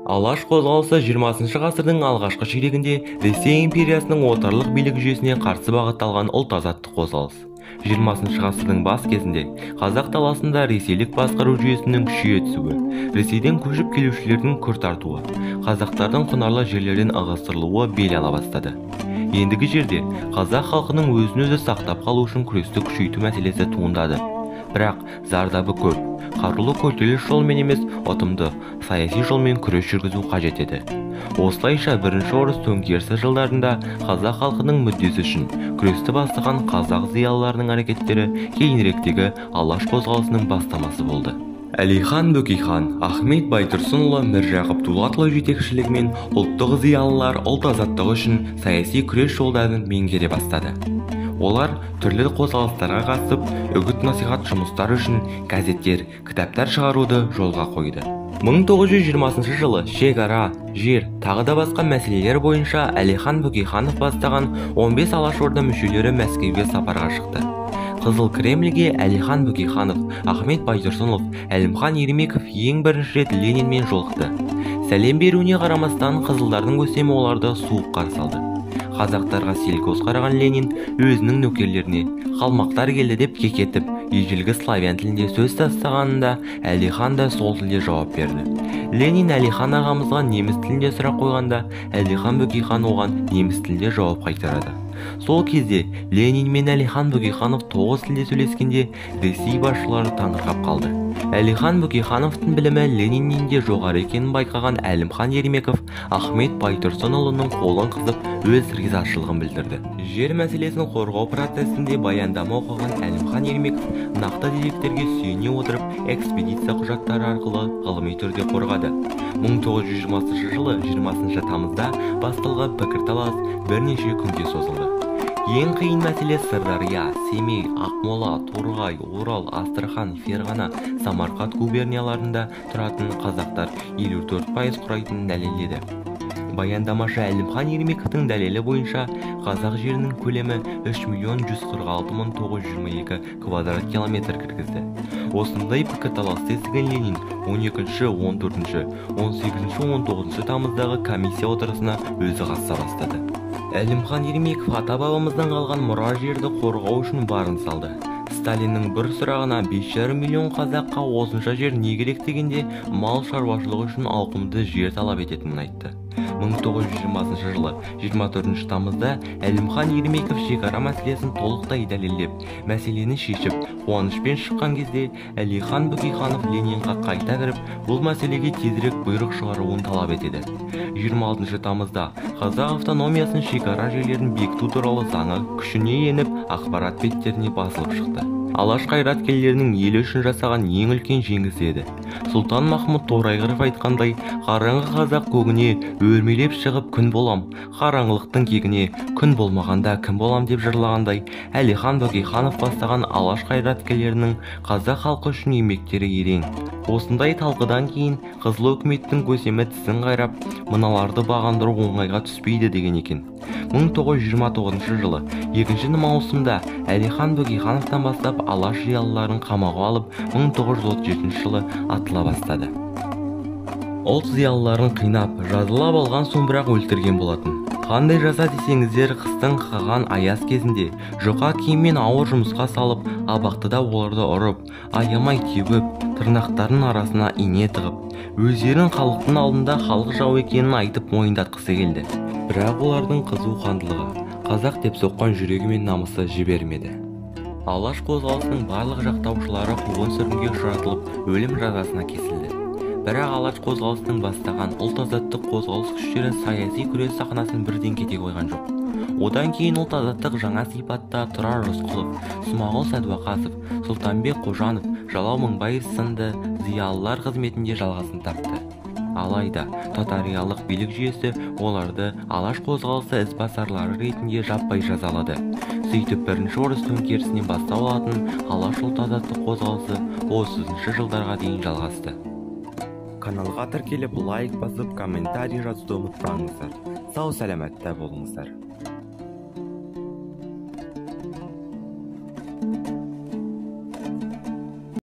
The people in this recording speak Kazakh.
Алаш қозғалысы 20 ғасырдың алғашқы ширегінде Ресей империясының отарлық билік жүйесіне қарсы бағытталған ұлт азаттық қозғалыс. 20 ғасырдың бас кезінде қазақ даласында ресейлік басқару жүйесінің күшейе түсуі, Ресейден көшіп келушілердің күрт артуы, қазақтардың құнарлы жерлерден ығыстырылуы бел ала бастады. Ендігі жерде қазақ халқының өзін-өзі сақтап қалу үшін күресті күшейту мәселесі туындады. Бірақ зардабы көп, қарулы көтеріліс жолмен емес, ұтымды саяси жолмен күрес жүргізу қажет еді. Осылайша бірінші орыс төңкерісі жылдарында қазақ халқының мүддесі үшін күресті бастаған қазақ зиялыларының әрекеттері кейініректегі Алаш қозғалысының бастамасы болды. Әлихан Бөкейхан, Ахмет Байтұрсынұлы, Міржақып Дулатұлы жетекшілігімен ұлттық зиялылар ұлт азаттығы үшін саяси күрес жолдарын меңгере бастады. Олар түрлі қозғалыстарға қатысып, үгіт-насихат жұмыстары үшін газеттер, кітаптар шығаруды жолға қойды. 1920 жылы шекара, жер, тағы да басқа мәселелер бойынша Әлихан Бөкейханов бастаған 15 Алашорда мүшелері Мәскеуге сапарға шықты. Қызыл Кремльге Әлихан Бөкейханов, Ахмет Байтұрсынов, Әлімхан Ермеков ең бірінші рет Ленинмен жолықты. Сәлем беруіне қарамастан қызылдардың көсемі оларды суық қарсы алды. Қазақтарға селкөз қараған Ленин өзінің нөкерлеріне қалмақтар келді деп кекетіп, ежелгі славян тілінде сөз тастағанында Әлихан да сол тілде жауап берді. Ленин Әлихан ағамызға неміс тілінде сұрақ қойғанда, Әлихан Бөкейхан оған неміс тілінде жауап қайтарады. Сол кезде Ленин мен Әлихан Бөкейханов 9 тілде сөйлескенде Ресей басшылары таңырқап қалды. Әлихан Бөкейхановтың білімі Лениннен де жоғары екенін байқаған Әлімхан Ермеков Ахмет Байтұрсынұлының қолын қысып өз ризашылығын білдірді. Жер мәселесін қорғау процесінде баяндама оқыған Әлімхан Ермеков нақты деректерге сүйене отырып экспедиция құжаттары арқылы ғылыми түрде қорғады. 1920 жылы 20 тамызда басталған пікірталас бірнеше күнге созылды. Ең қиын мәселе Сырдария, Семей, Ақмола, Торғай, Орал, Астрахан, Ферғана, Самарқанд губернияларында тұратын қазақтар 54% құрайтынын дәлелдеді. Баяндамашы Әлімхан Ермековтің дәлелі бойынша қазақ жерінің көлемі 3 146 922 квадрат километр кіргізді. Осындай пікірталасты естіген Ленин 12, 14, 18, 19 тамыздағы комиссия отырысына өзі қатыса бастады. Әлімхан Ермеков ата-бабамыздан қалған мұра жерді қорғау үшін барын салды. Сталиннің бір сұрағына 5,5 миллион қазаққа осынша жер не керек дегенде мал шаруашылығы үшін ауқымды жер талап ететінін айтты. 1920 жылы 24 тамызда Әлімхан Ермеков шекара мәселесін толықтай дәлелдеп, мәселені шешіп, қуанышпен шыққан кезде Әлихан Бөкейханов Ленинға қайта кіріп, бұл мәселеге тезірек бұйрық шығаруын талап етеді. 26 тамызда Қазақ автономиясының шекара жерлерін бекіту туралы заңы күшіне еніп, ақпарат беттеріне басылып шықты. Алаш қайраткерлерінің елі үшін жасаған ең үлкен жеңісі еді. Сұлтан Махмұт Торайғыров айтқандай, қараңғы қазақ көгіне өрмелеп шығып күн болам, қараңғылықтың кегіне күн болмағанда кім болам деп жырлағандай, Әлихан Бөкейханов бастаған Алаш қайраткерлерінің қазақ халқы үшін еңбектері ерен. Осындай талқыдан кейін Қызыл өкіметтің көсемі тісін қайрап, мыналарды бағындыру оңайға түспейді деген екен. 1929 жылы 2 маусымда Әлихан Бөкейхановтан бастап Алаш зиялыларын қамауға алып, 1937 жылы атыла бастады. Ұлт зиялыларын қинап, жазалап алған соң бірақ өлтірген болатын. Қандай жаза десеңіздер, қыстың қаған аяз кезінде жұқа киіммен ауыр жұмысқа салып, абақтыда оларды ұрып, аямай теуіп, тырнақтарының арасына ине тығып, өздерін халықтың алдында халық жауы екенін айтып мойындатқысы келді. Бірақ олардың қызу қандылығы, қазақ деп соққан жүрегі мен намысы жібермеді. Алаш қозғалысының барлық жақтаушылары қуғын-сүргінге ұшыратылып, өлім жазасына кесілді. Бірақ Алаш қозғалысының бастаған ұлт азаттық қозғалыс күштері саяси күрес сахнасын бірден кете қойған жоқ. Одан кейін ұлт азаттық жаңа сипатта Тұрар Рысқұлов, Смағұл Сәдуақасов, Сұлтанбек Қожанов, Жалау Мыңбаев сынды зиялылар қызметінде жалғасын тапты. Алайда тоталитарлық билік жүйесі оларды Алаш қозғалысы ізбасарлары ретінде жаппай жазалады. Сөйтіп бірінші орыс төңкерісінен бастау алатын Алаш ұлт азаттық қозғалысы 30 жылдарға дейін жалғасты. Каналға тіркеліп, лайк басып, комментарий жазуды ұмытпаңыздар. Сау сәлемәтте болыңыздар.